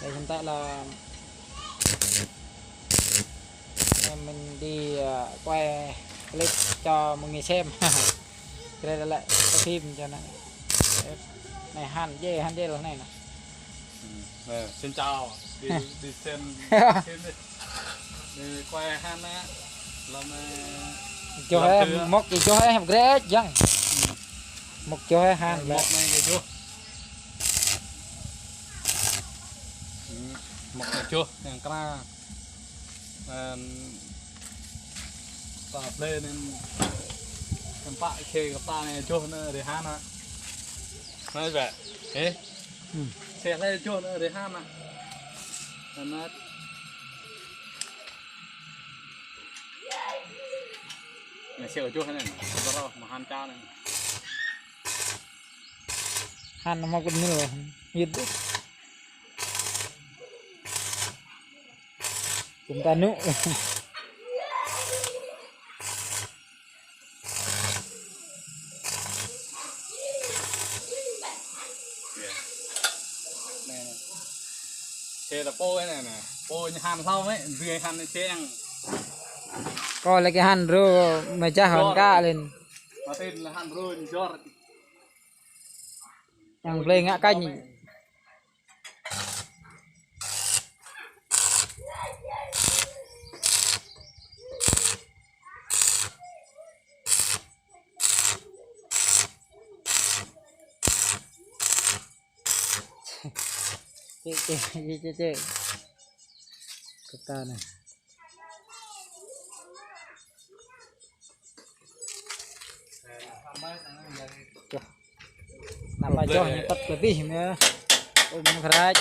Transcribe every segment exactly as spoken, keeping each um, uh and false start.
Đây, hiện tại là anh em mình đi, à, quay clip cho mọi người xem. Cái đây là lại quay phim cho nó. Này, han dê, han dê là này nè. Ừ. Nè, xin chào. Đi, đi xem, xem đi. Đi quay han á. Làm, ờ, Cho làm em thứ á. Một cái cho em great jăng. Ừ. Một cho em han. Ờ, một này cái chuh. Ừ. Một cái chuh, yang kena. Em, ta plei anŭn, em pă khe kơ ta anai, čuh anai rơhan ah. Anai bĕ. Ê. Hmm. Khe lĕ čuh anai rơhan ah. Anai. Anai khe čuh anai. Tơro mă han ča anai. Han mă kơ nil. Yit. Chúng ta nụ. Khe ta pô anai nè. Pô ñu han hlâo mơ̆, dui han anai čeng. Kơ lĕ kơ han rô mơčah hŏn kă lĕn. Mă tin lĕ han rô ñu jor. Yang plei ngă kañ. Čê, čê, čê, čê, čê. Kơ ta anai. Čuh. Năp čuh ñu tăt kơ tih mơ̆. Ôm krach.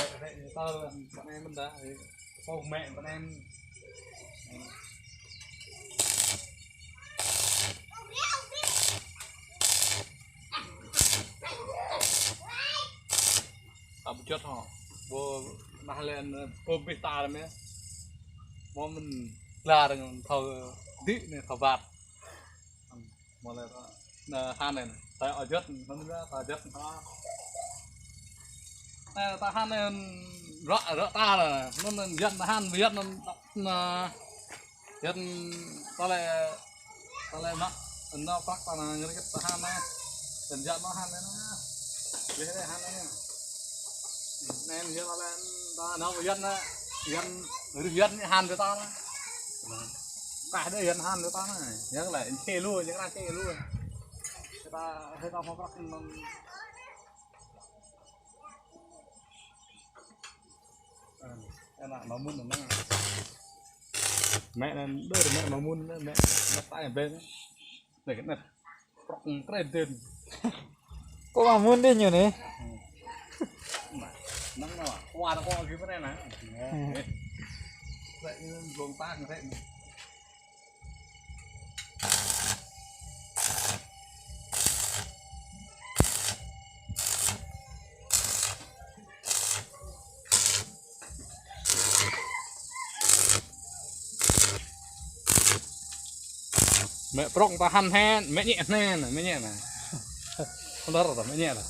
Ta ƀu juăt hŏ. Ƀu nah lĕ pơbih ta mơ̆. Mơ̆ mơ̆n glar ngăn thâo dĭ anai thâo ƀat. Mơ̆ lĕ ta, anai han anai. Ta ƀu juăt, mơ̆n ta ƀu juăt hŏ. Anai ta han anai ră, ră ta lĕ. Mơ̆n anai juăt ta han, ƀu juăt anai, anai. Yơh, tơlơi, tơlơi mă, anŭn prăk ta anai, ngă kơ ta han anai. Tơlơi mă han anai. Leh anai han anai. Anai yơh tơlơi, ta anŭn yơh anai, yơh, rưh yơh anai han kơ ta anai. Kah dih yơh han kơ ta anai. Yơh lĕ, čê lu, yơh kơ čê lu. Kơ ta, kơ ta mă prăk anŭn. Anai, mă mŭn anai. Mĕ anai, đơ mĕ mă mŭn anai, mĕ, mĕ tai bĕ anai. Anai, anai. Prăk krĕ dên. Kơ mă mŭn dih ñu anai. Hmm. Anai, anai, anai, kơ ta kơ gih anai anai. Hmm. Ê. Krĕ anai, blông tang krĕ anai. Mĕ prŏng ta han hen, mĕ ñĕ hnĕ anai, mĕ ñĕ anai. Ƀlŏr ta, mĕ ñĕ ta.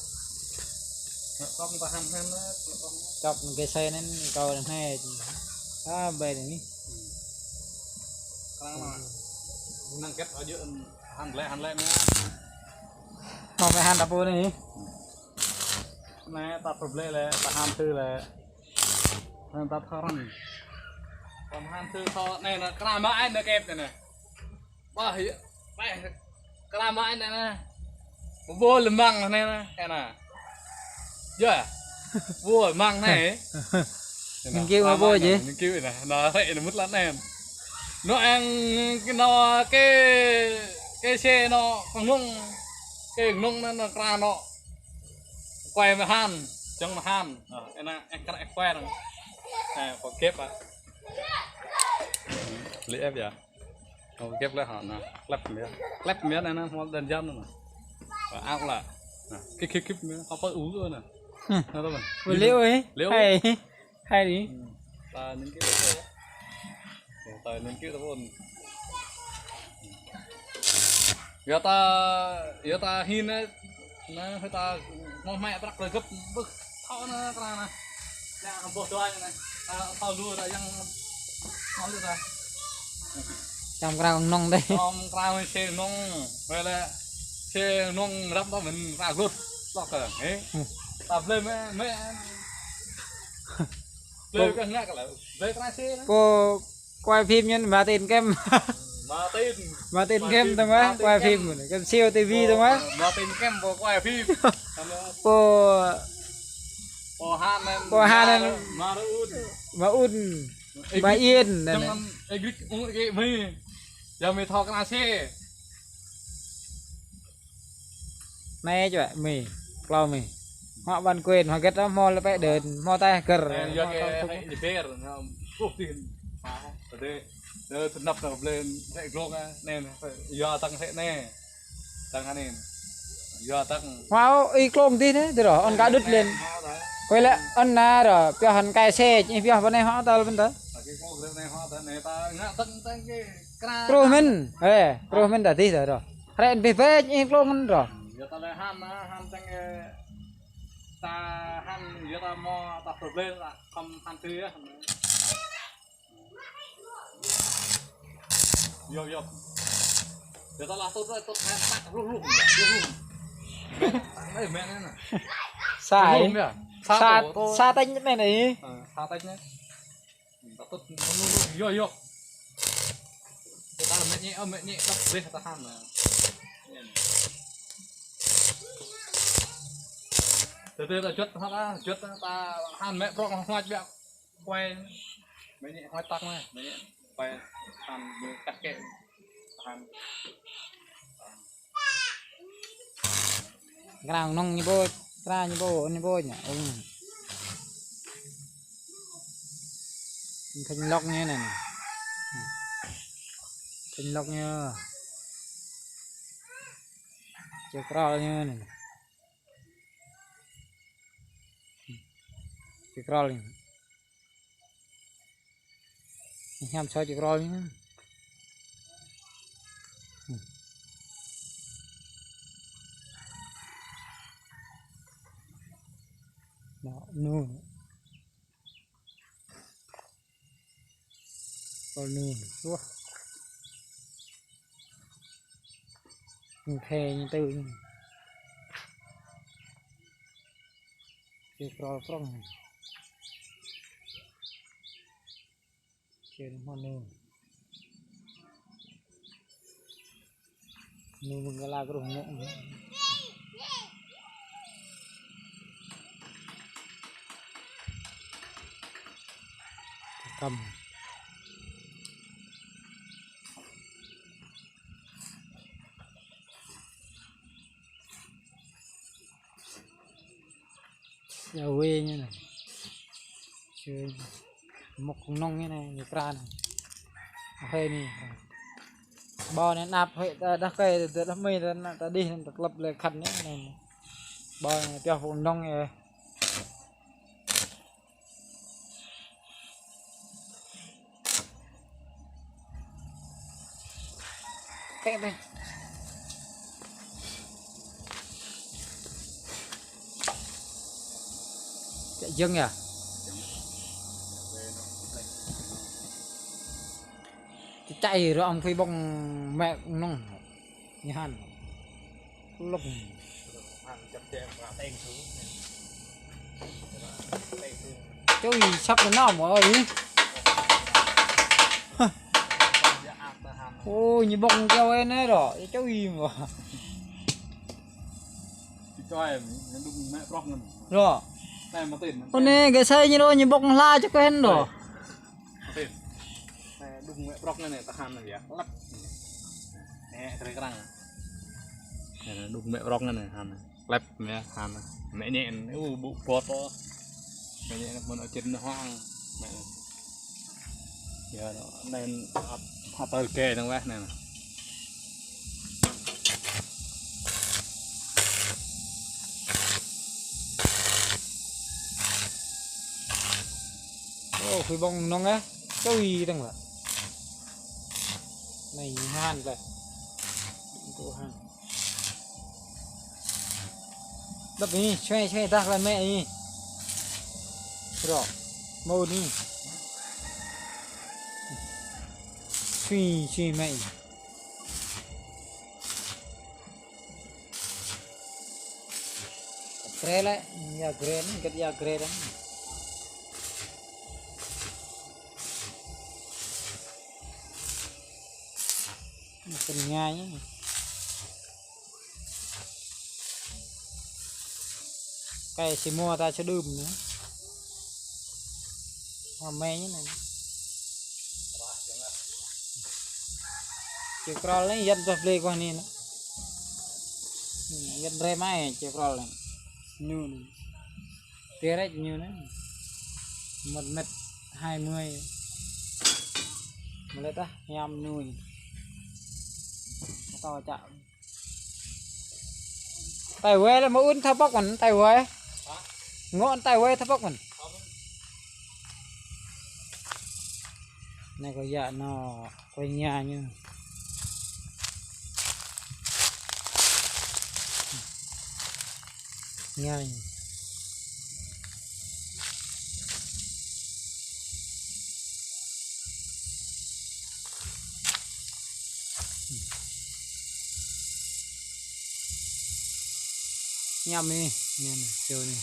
Mĕ prŏng ta han hen anai, mĕ prŏng. Čŏp anŭn kơ sai anŭn kâo anŭn hnĕ. A, ƀai anai. Krang anai. Năng kĕt aja han lĕ, han lĕ anai. Mă mĕ han ta pô anai. Anai ta pơblĕ lĕ, ta han tơ lĕ. Anai ta thâo răng. Ta han tơ thâo anai anai, krang mă anai kĕt anai. Ƀah, yơh. Ƀah, krang mă anai anai. Ƀu lơmăng anai anai. Anai. Yơh. Ƀu măng anai. Anai, nơ̆ng kiu krang mă ƀu anai, jĕ. Nơ̆ng kiu anai. Anai, hrĕ anai mŭt lăt anai. Anŭn ang kơ anŭn kơ, kơ sĕ anŭn kơnung. Kơnung anŭn, anŭn krang anŭn. Kuai mă han, čang mă han. Ơ, anai, ek kar ek kuai anŭn. Ơ, kơ kĕp ah. Lĕ ĕp yơh. Ơ, kĕp lĕ hă, anai. Klep mơ̆. Klep mơ̆ anai, anai, hmâo đơn giản anai. Ơ, ăk lă. Anai, kĕp, kĕp, kĕp mơ̆. Hmâo pơ u anai. Hmm. Anai, tơlơi. Ơ, liu ơi. Liu. Hai. Hai đi. Hmm. Ta nơ̆ng kiu ta pô. Ta nơ̆ng kiu ta pô. Yua ta, yua ta hin anai, anai, hơi ta hmâo mĕ prăk lĕ gơ̆p, bưh, thâo anai, krang anai. Nè, hơbôh dua anai. À, thâo lu dah yang malu dah. Čăm krao nong deh. Čăm krao si nong. Weh lĕ si nong răm tơ mĭn krao glut. Lŏk kơ, hê. Hmm. Ta blơi mĕ, mĕ. Blơi kơ ngă kơ lĕ. Blơi krao si. Pô quay phim nhân Martin Kem. Martin. Martin Kem tơ mă, quay phim. Kem. Kơ siêu ti vi tơ mă. Martin Kem pô quay phim. Pô Pô Hăn anai. Pô Hăn anai. Mă, mă Un. Mă Un. Mă Yên anai. Ê, grik, ung, ê, mơi. Yua mơi thâo krao si. Anai čuă mơi. Klâo mơi. Hmâo ban quên, hmâo gĕt lăm, hmâo lĕ pĕ đơ̆n, hmâo teh gơr. Anai, yua kơ, hmâo teh gơr. Anai, anai, ƀer, anai, ƀuh tin. Hă, tơdơi, tơdơi tơnap anai, blơi, rĕ glông, anai, anai, yua tăng rĕ anai. Tăng hăn in. Yua tăng. Hmâo ih klông dih anai, dih rŏ, ôn ka đŭt lên. Hmâo ta. Kơi lĕ, ôn anai rŏ, pioh hăn kai se, ih pioh pơ anai hmâo tơl pơ̆n tơ. Ta kơ klông rĕ anai hmâo ta, anai ta ngă tăng, tăng kơ kra. Truh mĭn, ê, truh mĭn ta dih ta rŏ. Rĕ ôn bih bĕ, ih klông anŭn rŏ. Yua ta lĕ hăn, hăn tăng kơ ta hăn, yua ta hmâo ta problem ta, khŏm hăn tui yơh. Yơh, yơh. Yua ta lah tŭt, tŭt, tŭt, tŭt, ruh, ruh, ruh, ruh. Mĕ, mĕ anai nè. Sa, ruh, yơh. Sa, sa, tŭt, tŭt. Sa tĕnh anai nè. Ơ, sa tĕnh anai. Ta tŭt, ruh, ruh, ruh. Yơh, yơh. Yua ta mĕ ñĕ, ơ, mĕ ñĕ, đăp rĕ ta hăn nè. Tơ, tơ, ta juăt, ta, ta juăt, ta hăn mĕ prŏng hmâo biă. Quay. Mĕ ñĕ hmâo tăk mă, mĕ ñĕ quay hăn ñu kah kĕ. Hăn. Krao nong ñu ƀôč, krao ñu ƀôč, ñu ƀôč ñă. Ung. Phanh lŏk ñu anai nè. Phanh lŏk ñu. Čơ krol ñu anai nè. Čơ krol ñu. Hiam soi čơ krol ñu. Nă, nu. Krol nu. Wah. Ñu khe ñu tơ ñu. Čơ krol prŏng. Čơ hmâo nu. Nu mơ̆ng kơ la kruh ngŏ. Kăm. Yua wê ñu anai. Čơ mŏk nong ñu anai, ñu kra anai. Hơi ni. Ƀâo anai năp hơi ta đah kơi, ta đah mơi, ta, ta đih, ta klăp lĕ khăn ñu anai. Ƀâo anai pioh pŭ nong ñu. Kek deh. Cak jeng yơh. Cak rơ̆ ong phi ƀong mĕ nong. Ñu hăn. Lŭk. Čui săp kơ nao mơ̆ ơi. Ôi, ñu ƀong keo ê nê rŏ. Čui mơ̆. Rŏ. Ơ nê, gơ̆ sai ñu rŏ, ñu ƀong hla čơkuen rŏ. Ơ. Nè, đung mĕ prŏk anai nè, ta hăn anai yơh, lĕp. Nè, krê krăng. Nè, đung mĕ prŏk anai nè, hăn. Lĕp, nè, hăn. Mĕ ñĕ, u, ƀu bŏt ôh. Mĕ ñĕ, mơ̆n ôh čin hoang. Mĕ. Yơh, anai, ăp, ăp tơl kê nang weh, nè. Ô, phi ƀong nong ah. Čui dơ̆ng lă. Anai hăn lĕ. Tŭ hăn. Đăp anai, čuê, čuê, dah lă mĕ anai. Rŏ. Mơ̆ anai. Sui, sui mơ̆. Grê lĕ, ia grê anai, gĕt ia grê anai. Kơnơ̆ng ngai. Kơi si mua ta čơđưm anai. Hoa mê anai. Či krol anai, yơh tơdah blơi kơ anai anai. Yơh rai mai či krol anai. Ñu anai. Tơrĕč ñu anai. Một mét hai mươi. Mơ̆ lĕ tah, ñam ñu anai. Tao čă. Tơi wai lĕ mơ̆ un thâo pŏk mơ̆n, tơi wai. Ngŏ tơi wai thâo pŏk mơ̆n. Anai kơ ia anŏ, kơ ia ñu. Ia ñu. Ñam anai, ñam anai, čô anai.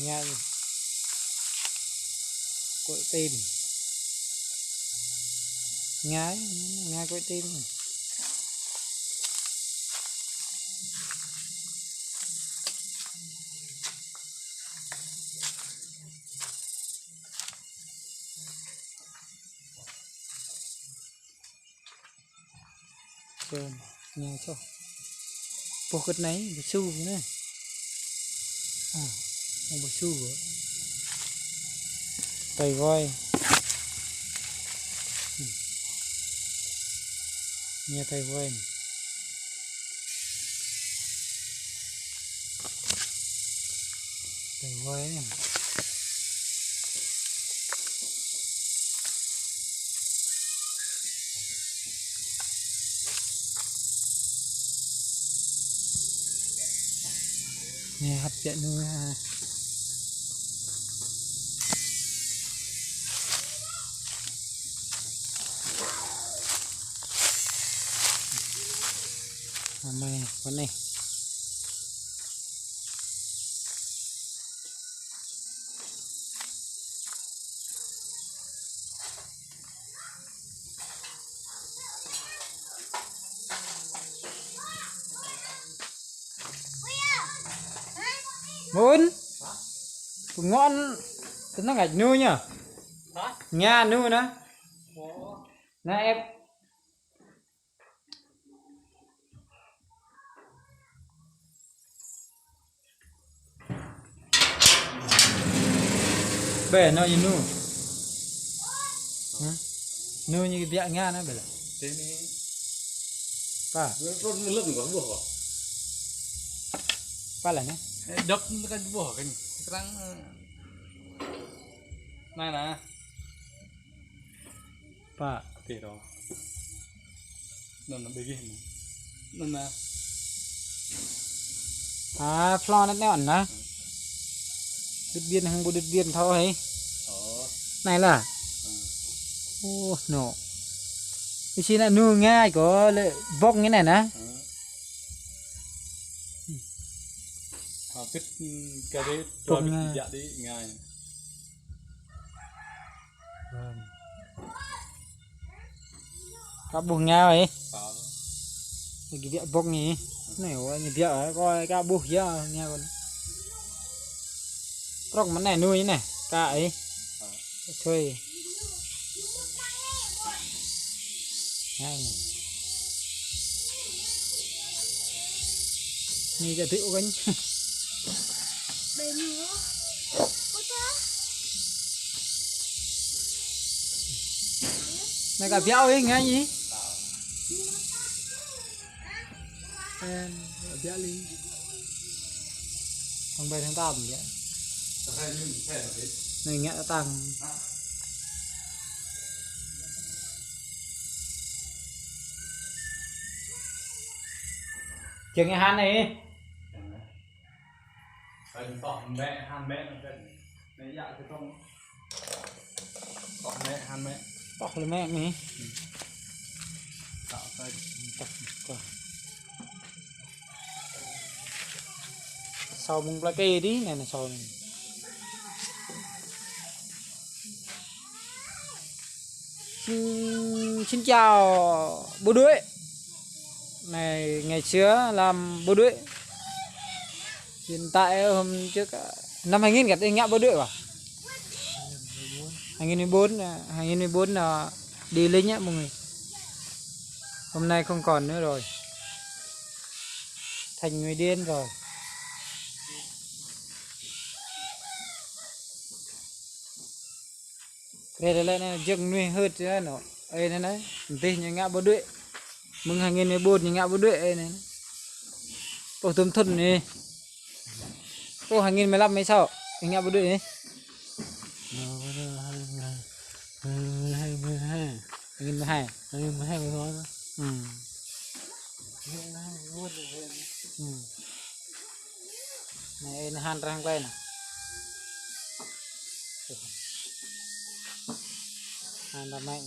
Ñam anai. Kôi tim. Ngai, ngai kôi tim. Kơnơ̆ng ngai čô. Boh kơt anai, boh su anai. A, boh su. Tơi wai. Hm. Anai tơi wai. Tơi wai anai. Anai hăp jă ñu ha. Amai, kơ anai. Mơ̆ un. Pơngŏn tơnăng ăt ñu ñă. Hă? Ña ñu anai. Ơ. Anai ĕp. Bê, anŏ ñu ñu. Hă? Ñu ñu kơ biă ngă anai bê lĕ. Tê anai. Pă. Ñu trôn ñu lơ̆m kơ ƀuh kơ. Pă lĕ anai. Ơ, dŏp ñu kơ ƀuh kơ ñu. Sekarang, ơ. Anai anai. Pă. Tê rŏ. Anŭn anŭn ƀing gih anŭn. Anŭn anŭn. A, phlŏng anŭn anŭn anai. Điện Biên hăng ƀu Điện Biên thâo hă? Ơ. Anai lah. Ơ. Ơ, anŭn. Ih si anai ñu ngai kơ lĕ bŏng anai anai. Ơ. Hơbĭt, ơ, kơ dih, bŏng anai. Dua dih ngai. Vâng. Ka ƀuh ngă ih. Ơ. Lagi biă bŏng anai. Anai, wă anai biă, kơ ka ƀuh ia ngă kơ. Prŏng mơ̆n anai ñu anai, ka ih. Ơ. Čuai. Anai. Anai jă tui ôh kơ anai. Anai ka biă ôh ih ngă anai. Em, biă lĕ. Thăng ƀai thăng tam biă. Anai ngă tăng. Čang hăng anai. Hăng tŏ mĕ, hăng mĕ anŭn. Toh lĕ mĕ mi. Sau mơ̆ng plơi kơ đi, anai, anai sau anai. Xin, xin chào bộ đội. Này, ngày xưa làm bộ đội. Hiện tại hôm trước, năm hai nghìn kơ đi ngă bộ đội à? Hai nghìn mười bốn, à, hai nghìn mười bốn là đi lính á mọi người. Hôm nay không còn nữa rồi. Thành người điên rồi. Kre lĕ anai jơ̆ng nuih hơt anai. Ơi anai anai. Dih ñu ngă bộ đội. Mơ̆ng hai nghìn mười bốn ñu ngă bộ đội ơi anai anai. Ôh, tơm thŭn anai. Ôh, hai nghìn mười lăm mơ̆ sao? Ñu ngă bộ đội anai. Hai nghìn mười hai. Hai nghìn mười hai. Hai nghìn mười hai. Ừm. Ừm. Anai, anai hăn răng plei anai. Hăn răng mĕ.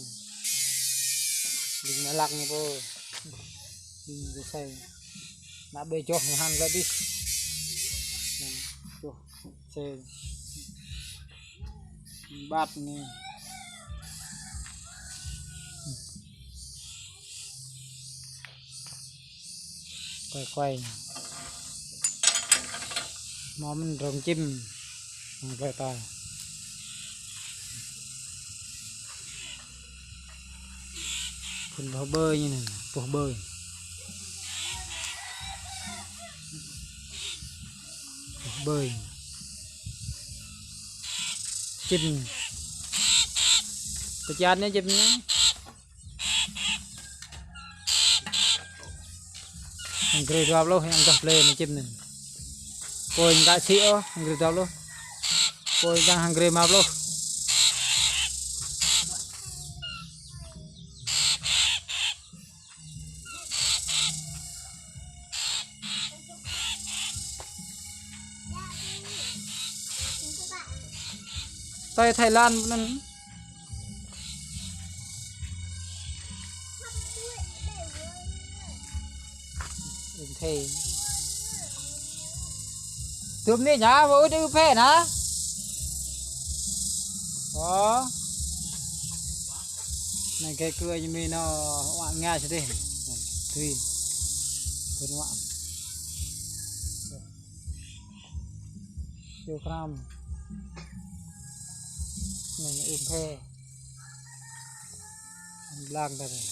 Đing mă lăng anai pô. Đing kơ sai. Anai bĕ joh anai hăn plei đih. Anai, joh. Sê. Bát anai. Quay quay. Mơ̆ mơ̆n rong čim. Rong plei ta. Phun boh ƀơi ñu anai, boh ƀơi. Boh ƀơi. Čim. Kơ čan anai čim anai. Hăng grê dua pluh, hăng gah plei anai čim anai. Kôi ngă sĭ ôh, hăng grê dua pluh. Kôi čang hăng grê rơma pluh. Tơi Thái Lan anŭn. Ưm phê. Tŭm anai ña, ƀu ư tŭm phê anai. Ơ. Anai kơ kơ ñu mĭn anŭn wă ngă sĭt dih. Tui. Tui wă. Siu kram. Anai ñu ưm phê. Ñăm blang ta anai.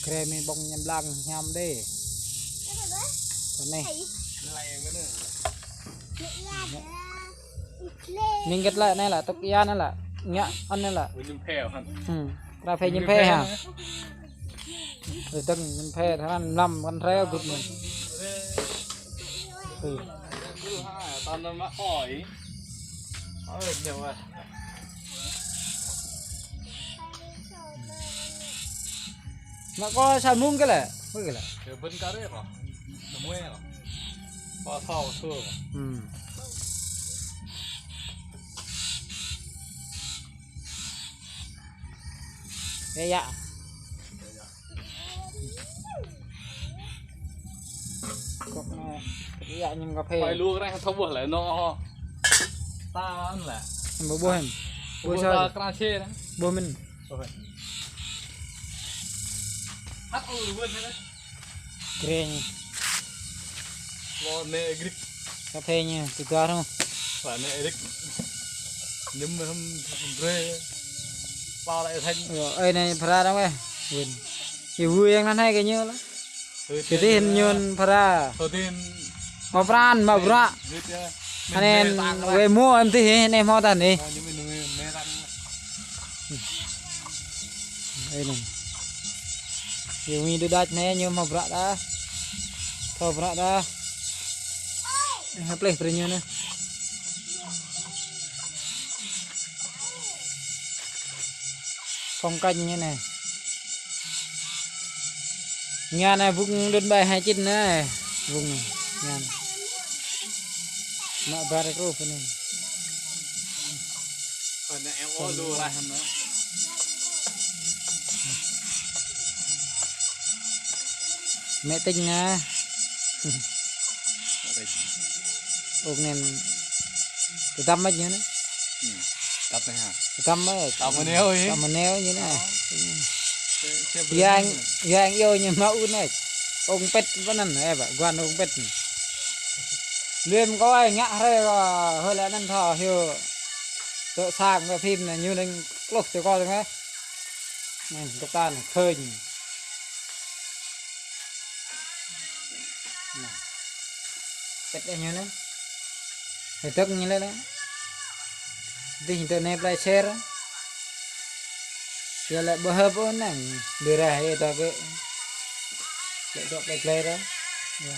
Kre mĭn ƀơ̆ng ñăm blang ñăm đê. Anai. Mĭn gĕt lĕ anai lĕ, tŭk ia anai lĕ. Ngă anai lĕ. Hm. Kra phê ñăm phê hă. Rơdơ̆ng ñăm phê tha anŭn mlam kăn reo gŭt mơ̆n. Ơ. Mă kơ sa mông kơ lĕ. Mông kơ lĕ. Hm. Ê yă. Kok na, ê yă ñăm kơphê. Phải luộc ra thơm bơ lĕ anŭn. Ta ăn lĕ. Bơ bơ hăn. Bơ bơ sao? Ta kra chê na. Bơ mĭn. Ôi. Hăt ôi bơ na. Grê ñu. Lo nê grik. Kơphê ñu, tui dua hơnŭ. Lo nê grik. Ñăm hăm brê. Lo lĕ thanh. Ơ, ơi anai phara dong weh. Win. Ih wui yang anai kơ ñu lah. Ơ, tui tih ñu phara. Tui tih. Mă pran, mă bruă. Grik ya. Anai weh mơ̆ em tih, anai mơ̆ ta anai. Ơ, ñu mĭn, ñu mĭn, mĭn tang. Ê, anai. Yua mĭn đu đač anai, ñu mă bruă đa. Thâo bruă đa. Ê, hă pleh brơi ñu anai. Phong cảnh ñu anai. Ñu anai vùng đun bài hai chín anai. Vùng anai. Ñu anai. Mă bar kruh pơ anai. Kơ anai em ôh lu rah anŭn. Mĕ tĕnh nga. Ôk anŭn. Tơdăm mơ̆ ñu anai. Hmm. Tơdăm mơ̆ ha. Tơdăm mơ̆. Tơdăm mơ̆ neo ih. Tơdăm mơ̆ neo ñu anai. Ơ, ơ, ơ. Yang, yang yo ñu mă un anai. Ung pet pơ anŭn, ơ, bă, guan ung pet. Lĕm kơ ai ngă hrơi kơ hơi lĕ anŭn thâo hyu. Tơ sang kơ phim anai ñu đang klôh tơ kơ tơ ngă. Anai, dŏk ta anai, khơi ñu. Anai. Pet đeh ñu anai. Hơi dŏk ñu lĕ anai. Dih tơ anai plei share. Yua lĕ ƀu hơp ôh anai. Dơ̆ rah ih tơ kơ. Lĕ dŏk plei plei rah. Yua.